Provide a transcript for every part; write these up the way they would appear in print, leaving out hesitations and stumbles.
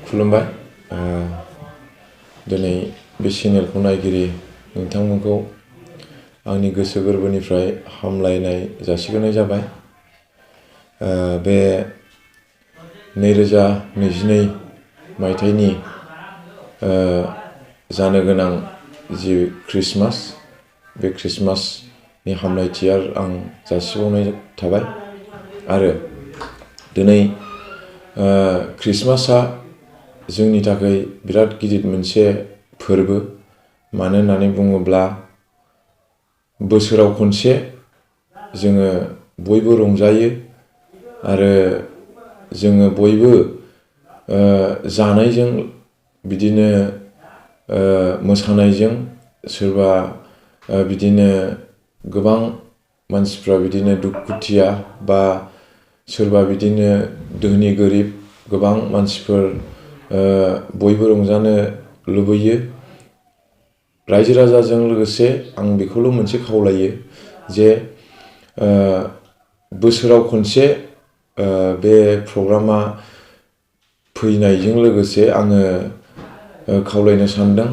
खुलुमबाय दिनै बे चेनेलखौ नायगिरि नोंथांमोनखौ आंनि गोसो गोरबोनिफ्राय हामलायनाय जासिग्रोनाय जाबाय। बे 2022 मायथाइनि जानो गोनां जि क्रिसमास, बे क्रिसमासनि हामलायथि आं जासिबावनाय थाबाय। आरो दिनै क्रिसमासआ जोंनि थाखाय बिराद गिदिर मोनसे फोरबो। मानो होननानै बुङोब्ला बोसोराव खनसे जोङो बयबो रंजायो आरो जोङो बयबो जानायजों बिदिनो मोसानायजों सोरबा बिदिनो गोबां मानसिफ्रा बिदिनो दुखुथिया बा सोरबा बिदिनो धोनि गोरिब गोबां मानसिफोर बयबो रंजानो लुबैयो। रायजो राजाजों लोगोसे आं बेखौल' मोनसे खावलायो जे बोसोराव खनसे बे प्रग्रामा फैनायजों लोगोसे आङो खावलायनो सानदों।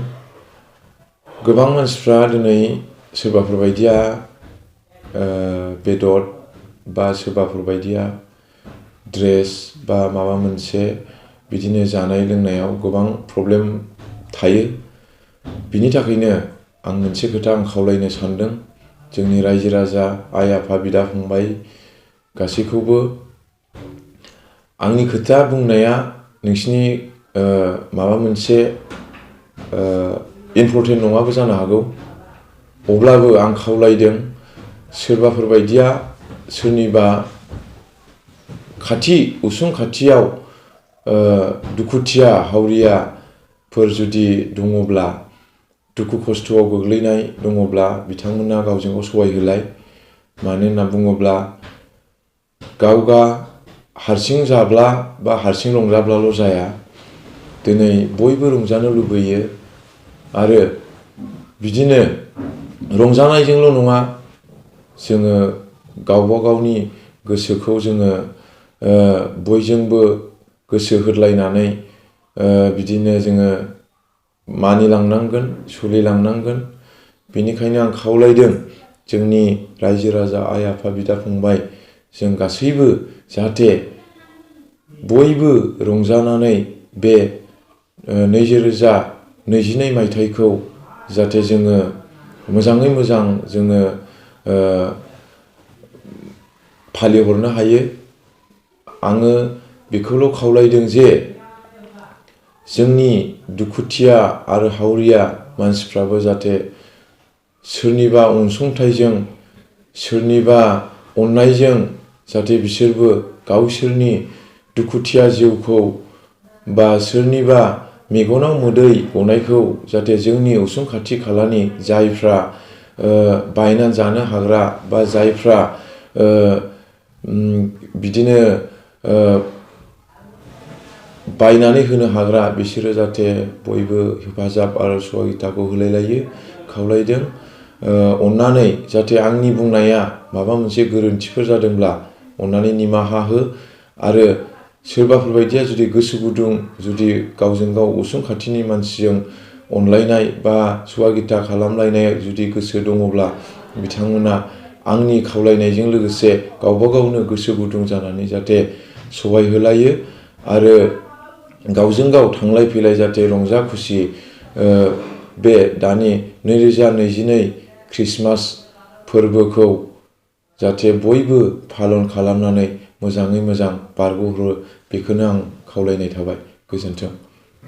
गोबां मानसिफ्रा दिनै सोरबाफोर बायदिया बेदर बा सोरबाफोर बायदिया ड्रेस बा माबा मोनसे बिदिनो जानाय लोंनायाव गोबां प्रब्लेम थायो। बिनि थाखायनो आं मोनसे खोथा खावलायनो सानदों जोंनि रायजो राजा, आइ आफा, बिदा फंबाय गासैखौबो। आंनि खोथा बुंनाया नोंसिनि माबा मोनसे इम्परटेन्ट नङाबो जानो हागौ। अब्लाबो आं खावलायदों सोरबाफोर बायदिया सोरनिबा उसुं खाथियाव दुखुथिया हावरियाफोर जुदि दङब्ला, दुखु खस्थ'आव गोग्लैनाय दङब्ला बिथांमोना गावजों गाव सहाय होलाय। मानो होनना बुङोब्ला गावगा हारसिं जाब्ला बा हारसिं रंजाब्लाल' जाया। दिनै बयबो रंजानो लुबैयो आरो बिदिनो रंजानायजोंल' नङा, जोङो गावबा गावनि गोसोखौ जोङो बयजोंबो गोसो होलायनानै बिदिनो जोङो मानिलांनांगोन, सोलिलांनांगोन। बेनिखायनो आं खावलायदों जोंनि रायजो राजा, आइ आफा, बिदा फंबाय जों गासैबो जाहाथे बयबो रंजानानै बे 2022 मायथाइखौ जाहाथे जोङो मोजाङै मोजां जोङो फालिहरनो हायो। आङो बेखौल' खावलायदों जे जोंनि दुखुथिया आरो हावरिया मानसिफ्राबो जाहाथे सोरनिबा अनसुंथाइजों, सोरनिबा अननायजों जाहाथे बिसोरबो गावसोरनि दुखुथिया जिउखौ बा सोरनिबा मेगनाव मोदै गनायखौ जाहाथे जोंनि उसुं खाथि खालानि जायफ्रा बायनानै जानो हाग्रा बा जायफ्रा बिदिनो बायनानै होनो हाग्रा बिसोरो जाहाथे बयबो हेफाजाब आरो सहायथाखौ होलायलायो खावलायदों। अननानै जाहाथे आंनि बुंनाया माबा मोनसे गोरोन्थिफोर जादोंब्ला अननानै निमाहा हो। आरो सोरबाफोर बायदिया जुदि गोसो गुदुं, जुदि गावजों गाव उसुं खाथिनि मानसिजों अनलायनाय बा सहायथा खालामलायनाय जुदि गोसो दङब्ला बिथांमोना आंनि खावलायनायजों लोगोसे गावबा गावनो गोसो गुदुं जानानै जाहाथे सहाय होलायो आरो गावजों गाव थांलाय फैलाय जाहाथे रंजा खुसि बे दानि 2022 क्रिसमास फोरबोखौ जाहाथे बयबो पालन खालामनानै मोजाङै मोजां बारग'हरो। बेखौनो आं खावलायनाय थाबाय। गोजोन्थों।